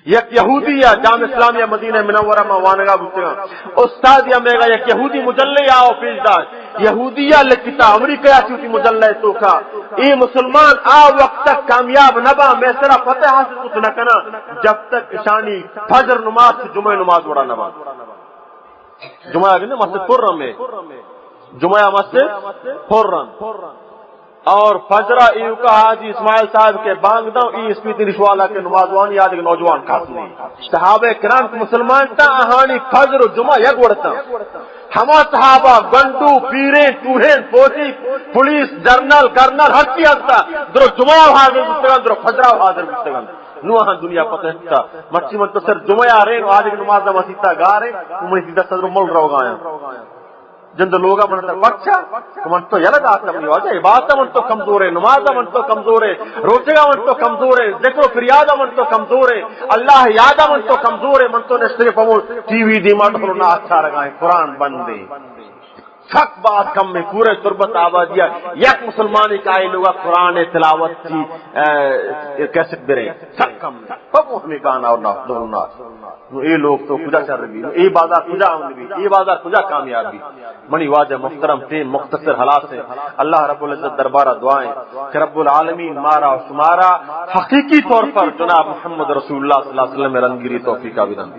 یک یہودی یا جامعہ اسلامیہ مدینہ منورہ ما وانگا بوتگاں۔ استاد یا میگا یک یہودی مجلے آو پیش داشت۔ یہودی یا لکھتا امریکہ یا چوتی مجلے توکا۔ اے مسلمان آ وقت تک کامیاب نبا، مئے سرا فتح حاصل کت نہ کنا، جب تک اشانی فجر نماز سے جمعہ نماز وڑا نبا۔ جمعہ گندے مسجد پر رمے۔ جمعہ مسجد پر رم۔ اور فجرا ایوکا حاجی اسماعیل صاحب کے بانگ داں، ای اسپیتی رشوالا کے نماز وانی، آدھے نوجوان کس نہیں۔ صحابہ کرام کے مسلمان تا، آہانی فجر و جمعہ یک وڑتا۔ ہما صحابہ گنڈو، پیریں، ٹوہیں، فوجی، پولیس، جرنل، کرنل، ہر چی ہستا، درو جمعہ حاضر بوتگان، درو فجرا حاضر بوتگان۔ نو آہاں دنیا پتہ ہستا۔ مرچی من تو سر جمعہ آ رہے، آج نماز مسیتا گا رہے، منی دست درو مل روگایا۔ جند لوگا من تر پرچا، کہ من تو یلہ داتم نی واجہ، عبادت من تو کمزور ہے، نماز من تو کمزور ہے، روزگا من تو کمزور ہے، ذکر و فریاد من تو کمزور ہے، اللہ یاد من تو کمزور ہے، من تو نشتگے پمول ٹی وی دیما ڈھولنا اچھا رگا ہے، قرآن بندے۔ سک باز کم میں پورے تربت آبادیا یک مسلمانی کا آئی لوگا قرآن تلاوت کی، اے، کیسٹ برے۔ سک کم میں۔ بابو ہمیں گانا اور ناچ، ڈھول ناچ۔ نو اے لوگ تو کجا شر بی، نو اے بازار کجا امن بی، اے بازار کجا کامیاب بی؟ منی واجہ محترم، ٹیم مختصر ہلاس ہے۔ اللہ رب العزت دربارہ دعائیں کہ رب العالمین مارا و شمارا حقیقی طور پر جناب محمد رسول اللہ صلی اللہ علیہ وسلم رنگیری توفیقہ بدن۔